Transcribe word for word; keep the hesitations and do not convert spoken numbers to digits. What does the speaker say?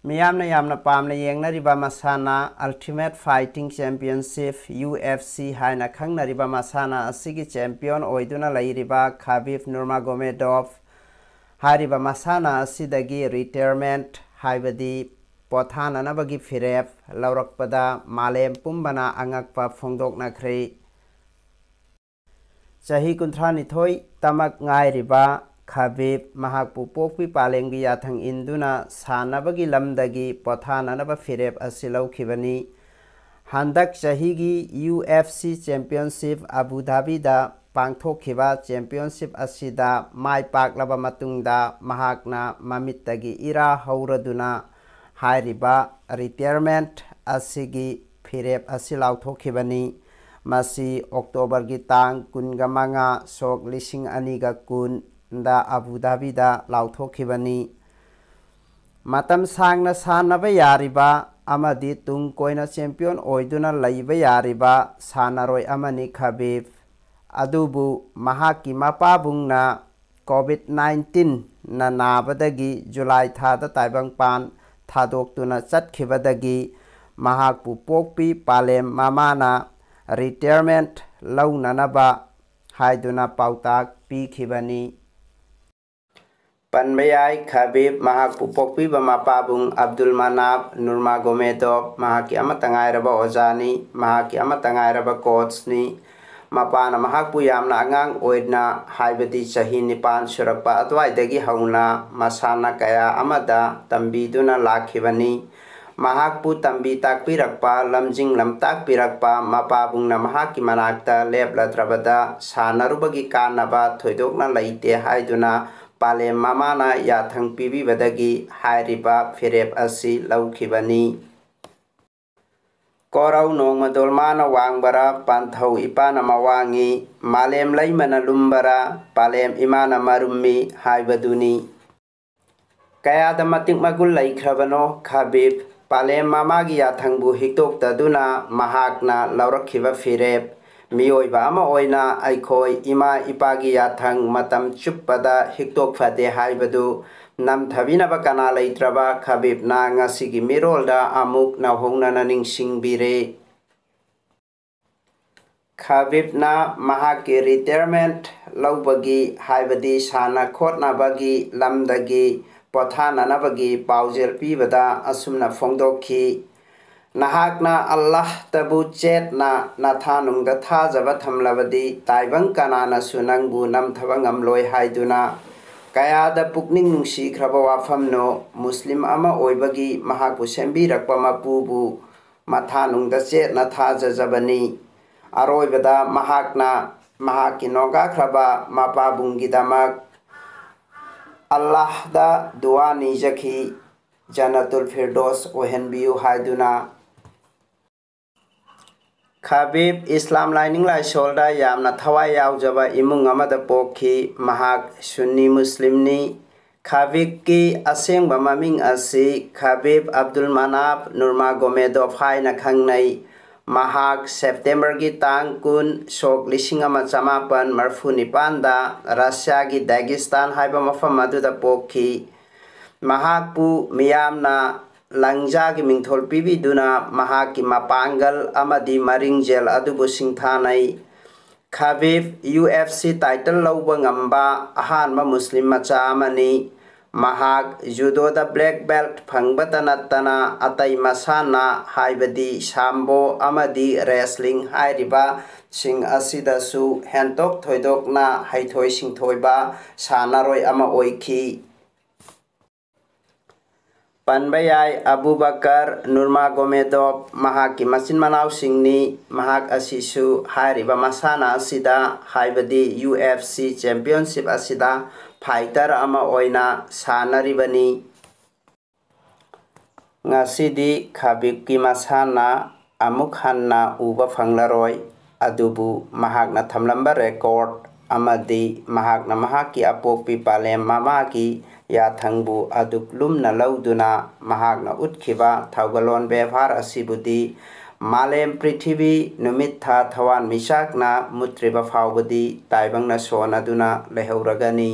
ꯃꯤꯌꯥꯝꯅ ꯌꯥꯝꯅ ꯄꯥꯝꯅ ꯌꯦꯡꯅꯔꯤꯕ ꯃꯁꯥꯟꯅ Ultimate Fighting Championship, U F C ꯍꯥꯏꯅ ꯈꯪꯅꯔꯤꯕ ꯃꯁꯥꯟꯅ ꯑꯁꯤꯒꯤ ꯆꯦꯝꯄꯤꯌꯟ ꯑꯣꯏꯗꯨꯅ ꯂꯩꯔꯤꯕ ꯈꯥꯕꯤꯕ ꯅꯨꯔꯃꯥꯒꯣꯃꯦꯗꯣꯚ ꯍꯥꯏꯔꯤꯕ ꯃꯁꯥꯟꯅ ꯑꯁꯤꯗꯒꯤ ꯔꯤꯇꯥꯌꯔꯃꯦꯟꯠ, ꯍꯥꯏꯕꯗꯤ ꯄꯣꯊꯥꯅꯅꯕꯒꯤ ꯐꯤꯔꯦꯞ ꯂꯧꯔꯛꯄꯗ ꯃꯥꯂꯦꯝ ꯄꯨꯝꯕꯅ ꯑꯉꯛꯄ ꯐꯣꯡꯗꯣꯛꯅꯈ꯭ꯔꯦ꯫ ꯆꯍꯤ ꯀꯨꯟꯊ꯭ꯔꯥꯅꯤꯊꯣꯏ ꯇꯃꯛ ꯉꯥꯏꯔꯤꯕ ꯈꯥꯕꯤꯕ ꯃꯍꯥꯛꯄꯨ ꯄꯣꯛꯄꯤ ꯄꯥꯂꯦꯝꯒꯤ ꯌꯥꯊꯪ ꯏꯟꯗꯨꯅ ꯁꯥꯟꯅꯕꯒꯤ ꯂꯝꯗꯒꯤ ꯄꯣꯊꯥꯅꯅꯕ ꯐꯤꯔꯦꯞ ꯑꯁꯤ ꯂꯧꯈꯤꯕꯅꯤ꯫ ꯍꯟꯗꯛ ꯆꯍꯤꯒꯤ U F C Championship Abu ꯙꯥꯕꯤꯗ ꯄꯥꯡꯊꯣꯛꯈꯤꯕ ꯆꯦꯝꯄꯤꯌꯟꯁꯤꯞ ꯑꯁꯤꯗ ꯃꯥꯏ ꯄꯥꯛꯂꯕ ꯃꯇꯨꯡꯗ ꯃꯍꯥꯛꯅ ꯃꯃꯤꯠꯇꯒꯤ ꯏꯔꯥ ꯍꯧꯔꯗꯨꯅ ꯍꯥꯏꯔꯤꯕ ꯔꯤꯇꯥꯌꯔꯃꯦꯟꯠ ꯑꯁꯤꯒꯤ ꯐꯤꯔꯦꯞ ꯑꯁꯤ ꯂꯥꯎꯊꯣꯛꯈꯤꯕꯅꯤ꯫ ꯃꯁꯤ ꯑꯣꯛꯇꯣꯕꯔꯒꯤ ꯇꯥꯡ ꯀꯨꯟꯒ ꯃꯉꯥ, ꯁꯣꯛ ꯂꯤꯁꯤꯡ ꯑꯅꯤꯒ ꯀꯨꯟꯗ ꯑꯕꯨ ꯙꯥꯕꯤꯗ ꯂꯥꯎꯊꯣꯛꯈꯤꯕꯅꯤ꯫ ꯃꯇꯝ ꯁꯥꯡꯅ ꯁꯥꯟꯅꯕ ꯌꯥꯔꯤꯕ ꯑꯃꯗꯤ ꯇꯨꯡ ꯀꯣꯏꯅ ꯆꯦꯝꯄꯤꯌꯟ ꯑꯣꯏꯗꯨꯅ ꯂꯩꯕ ꯌꯥꯔꯤꯕ ꯁꯥꯟꯅꯔꯣꯏ ꯑꯃꯅꯤ ꯈꯥꯕꯤꯕ꯫ ꯑꯗꯨꯕꯨ ꯃꯍꯥꯛꯀꯤ ꯃꯄꯥꯕꯨꯡꯅ COVID nineteen ꯅ ꯅꯥꯕꯗꯒꯤ ꯖꯨꯂꯥꯏ ꯊꯥꯗ ꯇꯥꯏꯕꯪꯄꯥꯟ ꯊꯥꯗꯣꯛꯇꯨꯅ ꯆꯠꯈꯤꯕꯗꯒꯤ ꯃꯍꯥꯛꯄꯨ ꯄꯣꯛꯄꯤ ꯄꯥꯂꯦꯝ ꯃꯃꯥꯅ ꯔꯤꯇꯥꯌꯔꯃꯦꯟꯠ ꯂꯧꯅꯅꯕ ꯍꯥꯏꯗꯨꯅ ꯄꯥꯎꯇꯥꯛ ꯄꯤꯈꯤꯕꯅꯤ꯫ ꯄꯟꯕ ꯌꯥꯏ, ꯈꯥꯕꯤꯕ ꯃꯍꯥꯛꯄꯨ ꯄꯣꯛꯄꯤꯕ ꯃꯄꯥꯕꯨꯡ ꯑꯕꯗꯨꯜ ꯃꯅꯥꯞ ꯅꯨꯔꯃꯥꯒꯣꯃꯦꯗꯣꯚ ꯃꯍꯥꯛꯀꯤ ꯑꯃꯠꯇ ꯉꯥꯏꯔꯕ ꯑꯣꯖꯥꯅꯤ, ꯃꯍꯥꯛꯀꯤ ꯑꯃꯠꯇ ꯉꯥꯏꯔꯕ ꯀꯣꯆꯅꯤ꯫ ꯃꯄꯥꯅ ꯃꯍꯥꯛꯄꯨ ꯌꯥꯝꯅ ꯑꯉꯥꯡ ꯑꯣꯏꯅ, ꯍꯥꯏꯕꯗꯤ ꯆꯍꯤ ꯅꯤꯄꯥꯟ ꯁꯨꯔꯛꯄ ꯑꯗꯨꯋꯥꯏꯗꯒꯤ ꯍꯧꯅ ꯃꯁꯥꯟꯅ ꯀꯌꯥ ꯑꯃꯗ ꯇꯝꯕꯤꯗꯨꯅ ꯂꯥꯛꯈꯤꯕꯅꯤ꯫ ꯃꯍꯥꯛꯄꯨ ꯇꯝꯕꯤ ꯇꯥꯛꯄꯤꯔꯛꯄ, ꯂꯝꯖꯤꯡ ꯂꯝꯇꯥꯛꯄꯤꯔꯛꯄ ꯃꯄꯥꯕꯨꯡꯅ ꯃꯍꯥꯛꯀꯤ ꯃꯅꯥꯛꯇ ꯂꯦꯞꯂꯗ꯭ꯔꯕꯗ ꯁꯥꯟꯅꯔꯨꯕꯒꯤ ꯀꯥꯟꯅꯕ ꯊꯣꯏꯗꯣꯛꯅ ꯂꯩꯇꯦ ꯍꯥꯏꯗꯨꯅ ꯄꯥꯂꯦꯝ ꯃꯃꯥꯅ ꯌꯥꯊꯪ ꯄꯤꯕꯤꯕꯗꯒꯤ ꯍꯥꯏꯔꯤꯕ ꯐꯤꯔꯦꯞ ꯑꯁꯤ ꯂꯧꯈꯤꯕꯅꯤ꯫ ꯀꯣꯔꯧ ꯅꯣꯡꯃꯗꯣꯜ ꯃꯥꯅ ꯋꯥꯡꯕꯔꯥ, ꯄꯥꯟꯊꯧ ꯏꯄꯥꯅ ꯃꯋꯥꯡꯉꯤ, ꯃꯥꯂꯦꯝ ꯂꯩꯃꯅ ꯂꯨꯝꯕꯔꯥ, ꯄꯥꯂꯦꯝ ꯏꯃꯥꯅ ꯃꯔꯨꯝꯃꯤ ꯍꯥꯏꯕꯗꯨꯅꯤ꯫ ꯀꯌꯥꯗ ꯃꯇꯤꯛ ꯃꯒꯨꯟ ꯂꯩꯈ꯭ꯔꯕꯅꯣ ꯈꯥꯕꯤꯕ꯫ ꯄꯥꯂꯦꯝ ꯃꯃꯥꯒꯤ ꯌꯥꯊꯪꯕꯨ ꯍꯤꯛꯇꯣꯛꯇꯗꯨꯅ ꯃꯍꯥꯛꯅ ꯂꯧꯔꯛꯈꯤꯕ ꯐꯤꯔꯦꯞ꯫ ꯃꯤꯑꯣꯏꯕ ꯑꯃ ꯑꯣꯏꯅ ꯑꯩꯈꯣꯏ ꯏꯃꯥ ꯏꯄꯥꯒꯤ ꯌꯥꯊꯪ ꯃꯇꯝ ꯆꯨꯞꯄꯗ ꯍꯤꯛꯇꯣꯛ ꯐꯗꯦ ꯍꯥꯏꯕꯗꯨ ꯅꯝꯊꯕꯤꯅꯕ ꯀꯅꯥ ꯂꯩꯇ꯭ꯔꯕ ꯈꯕꯤꯕꯅ ꯉꯁꯤꯒꯤ ꯃꯤꯔꯣꯜꯗ ꯑꯃꯨꯛ ꯅꯧꯍꯧꯅꯅ ꯅꯤꯡꯁꯤꯡꯕꯤꯔꯦ꯫ ꯈꯕꯤꯕꯅ ꯃꯍꯥꯛꯀꯤ retirement ꯂꯧꯕꯒꯤ, ꯍꯥꯏꯕꯗꯤ ꯁꯥꯟꯅ ꯈꯣꯠꯅꯕꯒꯤ ꯂꯝꯗꯒꯤ ꯄꯣꯊꯥꯅꯅꯕꯒꯤ ꯄꯥꯎꯖꯦꯜ ꯄꯤꯕꯗ ꯑꯁꯨꯝꯅ ꯐꯣꯡꯗꯣꯛꯈꯤ, "ꯅꯍꯥꯛꯅ ꯑꯜꯂꯥꯍꯇꯕꯨ ꯆꯦꯠꯅ ꯅꯊꯥꯅꯨꯡꯗ ꯊꯥꯖꯕ ꯊꯝꯂꯕꯗꯤ, ꯇꯥꯏꯕꯪ ꯀꯅꯥꯅꯁꯨ ꯅꯪꯕꯨ ꯅꯝꯊꯕ ꯉꯝꯂꯣꯏ" ꯍꯥꯏꯗꯨꯅ ꯀꯌꯥꯗ ꯄꯨꯛꯅꯤꯡ ꯅꯨꯡꯁꯤꯈ꯭ꯔꯕ ꯋꯥꯐꯝꯅꯣ꯫ ꯃꯨꯁꯂꯤꯝ ꯑꯃ ꯑꯣꯏꯕꯒꯤ ꯃꯍꯥꯛꯄꯨ ꯁꯦꯝꯕꯤꯔꯛꯄ ꯃꯄꯨꯕꯨ ꯃꯊꯥꯅꯨꯡꯗ ꯆꯦꯠꯅ ꯊꯥꯖꯖꯕꯅꯤ꯫ ꯑꯔꯣꯏꯕꯗ ꯃꯍꯥꯛꯅ ꯃꯍꯥꯛꯀꯤ ꯅꯣꯡꯒꯥꯈ꯭ꯔꯕ ꯃꯄꯥꯕꯨꯡꯒꯤꯗꯃꯛ ꯑꯜꯂꯥꯍꯗ ꯗꯨꯋꯥ ꯅꯤꯖꯈꯤ, "ꯖꯟꯅꯇꯨꯜ ꯐꯤꯔꯗꯣꯁ ꯑꯣꯏꯍꯟꯕꯤꯌꯨ" ꯍꯥꯏꯗꯨꯅ꯫ ꯈꯕꯤꯕ ꯏꯁꯂꯥꯝ ꯂꯥꯏꯅꯤꯡ ꯂꯥꯏꯁꯣꯜꯗ ꯌꯥꯝꯅ ꯊꯋꯥꯏ ꯌꯥꯎꯖꯕ ꯏꯃꯨꯡ ꯑꯃꯗ ꯄꯣꯛꯈꯤ꯫ ꯃꯍꯥꯛ ꯁꯨꯟꯅꯤ ꯃꯨꯁꯂꯤꯝꯅꯤ꯫ ꯈꯕꯤꯕꯀꯤ ꯑꯁꯦꯡꯕ ꯃꯃꯤꯡ ꯑꯁꯤ ꯈꯕꯤꯕ ꯑꯕꯗꯨꯜ ꯃꯅꯥꯐ ꯅꯨꯔꯃꯥꯒꯣꯃꯦꯗꯣꯚ ꯍꯥꯏꯅ ꯈꯪꯅꯩ꯫ ꯃꯍꯥꯛ ꯁꯦꯞꯇꯦꯝꯕꯔꯒꯤ ꯇꯥꯡ ꯀꯨꯟ, ꯁꯣꯛ ꯂꯤꯁꯤꯡ ꯑꯃ ꯆꯃꯥꯄꯟ ꯃꯔꯤꯐꯨ ꯅꯤꯄꯥꯟꯗ ꯔꯁꯤꯌꯥꯒꯤ ꯗꯥꯒꯤꯁꯇꯥꯟ ꯍꯥꯏꯕ ꯃꯐꯝ ꯑꯗꯨꯗ ꯄꯣꯛꯈꯤ꯫ ꯃꯍꯥꯛꯄꯨ ꯃꯤꯌꯥꯝꯅ ꯂꯪꯖꯥꯒꯤ ꯃꯤꯡꯊꯣꯜ ꯄꯤꯕꯤꯗꯨꯅ ꯃꯍꯥꯛꯀꯤ ꯃꯄꯥꯡꯒꯜ ꯑꯃꯗꯤ ꯃꯔꯤꯡꯖꯦꯜ ꯑꯗꯨꯕꯨ ꯁꯤꯡꯊꯥꯅꯩ꯫ ꯈꯕꯤꯕ ꯌꯨ ꯑꯦꯐ ꯁꯤ title ꯂꯧꯕ ꯉꯝꯕ ꯑꯍꯥꯟꯕ ꯃꯨꯁꯂꯤꯝ ꯃꯆꯥ ꯑꯃꯅꯤ꯫ ꯃꯍꯥꯛ ꯖꯨꯗꯣꯗ black belt ꯐꯪꯕꯇ ꯅꯠꯇꯅ ꯑꯇꯩ ꯃꯁꯥꯟꯅ ꯍꯥꯏꯕꯗꯤ ꯁꯥꯝꯕꯣ ꯑꯃꯗꯤ wrestling ꯍꯥꯏꯔꯤꯕꯁꯤꯡ ꯑꯁꯤꯗꯁꯨ ꯍꯦꯟꯇꯣꯛ ꯊꯣꯏꯗꯣꯛꯅ ꯍꯩꯊꯣꯏ ꯁꯤꯡꯊꯣꯏꯕ ꯁꯥꯟꯅꯔꯣꯏ ꯑꯃ ꯑꯣꯏꯈꯤ꯫ ꯄꯟꯕ ꯌꯥꯏ, ꯑꯕꯨꯕꯀꯔ ꯅꯨꯔꯃꯥꯒꯣꯃꯦꯗꯣꯚ ꯃꯍꯥꯛꯀꯤ ꯃꯆꯤꯟ ꯃꯅꯥꯎꯁꯤꯡꯅꯤ꯫ ꯃꯍꯥꯛ ꯑꯁꯤꯁꯨ ꯍꯥꯏꯔꯤꯕ ꯃꯁꯥꯟꯅ ꯑꯁꯤꯗ, ꯍꯥꯏꯕꯗꯤ ꯌꯨ ꯑꯦꯐ ꯁꯤ championship ꯑꯁꯤꯗ fighter ꯑꯃ ꯑꯣꯏꯅ ꯁꯥꯟꯅꯔꯤꯕꯅꯤ꯫ ꯉꯁꯤꯗꯤ ꯈꯕꯤꯕꯀꯤ ꯃꯁꯥꯟꯅ ꯑꯃꯨꯛ ꯍꯟꯅ ꯎꯕ ꯐꯪꯂꯔꯣꯏ, ꯑꯗꯨꯕꯨ ꯃꯍꯥꯛꯅ ꯊꯝꯂꯝꯕ record ꯑꯃꯗꯤ ꯃꯍꯥꯛꯅ ꯃꯍꯥꯛꯀꯤ ꯑꯄꯣꯛꯄꯤ ꯄꯥꯂꯦꯝ ꯃꯃꯥꯒꯤ ꯌꯥꯊꯪꯕꯨ ꯑꯗꯨꯛ ꯂꯨꯝꯅ ꯂꯧꯗꯨꯅ ꯃꯍꯥꯛꯅ ꯎꯠꯈꯤꯕ ꯊꯧꯒꯜꯂꯣꯟ ꯕꯦꯕꯥꯔ ꯑꯁꯤꯕꯨꯗꯤ ꯃꯥꯂꯦꯝ ꯄ꯭ꯔꯤꯊꯤꯕꯤ, ꯅꯨꯃꯤꯠ ꯊꯥ ꯊꯋꯥꯟꯃꯤꯆꯥꯛꯅ ꯃꯨꯠꯇ꯭ꯔꯤꯕ ꯐꯥꯎꯕꯗꯤ ꯇꯥꯏꯕꯪꯅ ꯁꯣꯟꯅꯗꯨꯅ ꯂꯩꯍꯧꯔꯒꯅꯤ꯫